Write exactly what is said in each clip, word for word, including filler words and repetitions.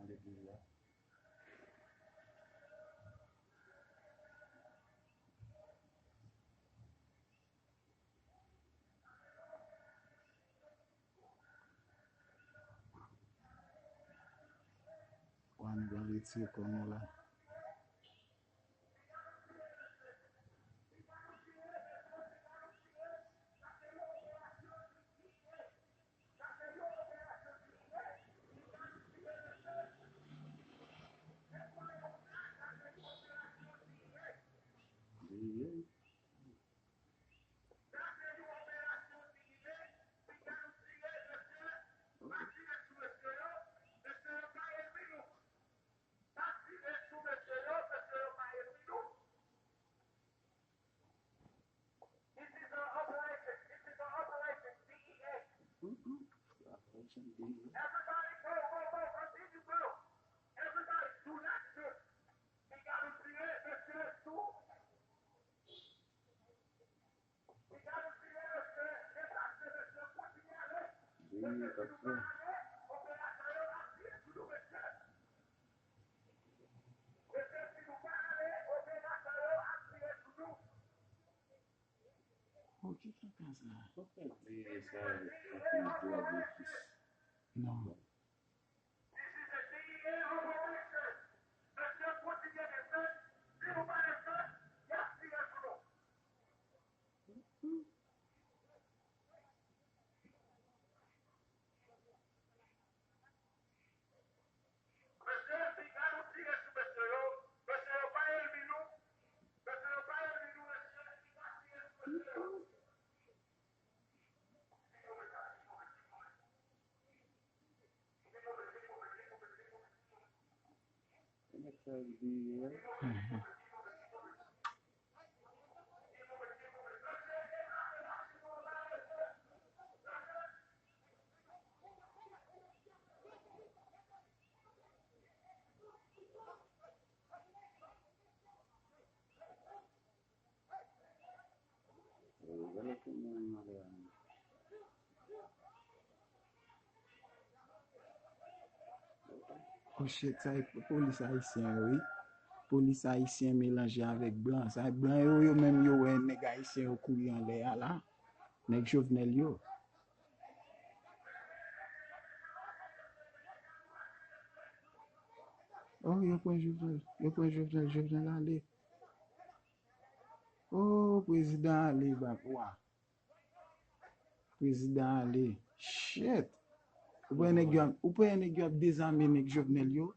legliz la. Wè, nou pral retire kò nou la. Mm-mm. Operation D E A. D E A k ap fè. Oh, ki kaka sa? Sa fè D E A sa avèk anpil dwòg epi. Non. Oh shit, sa e polis ayisyen yo, wi. Polis ayisyen melanje avèk blan. Sa e blan yo, yo menm yo wè nèg ayisyen yo kouri anlè a la. Nèg Jovenel yo. Oh, yo pran Jovenel, yo pran Jovenel, Jovenel ale. Oh, prezidan ale, bak wa. Prezidan ale. Shit. Ou pran nèg yo, ou pran nèg yo ap dezame nèg Jovenel yo.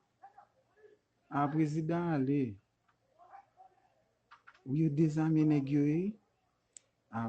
A, prezidan ale. Wi, yo dezame nèg yo, wi. A,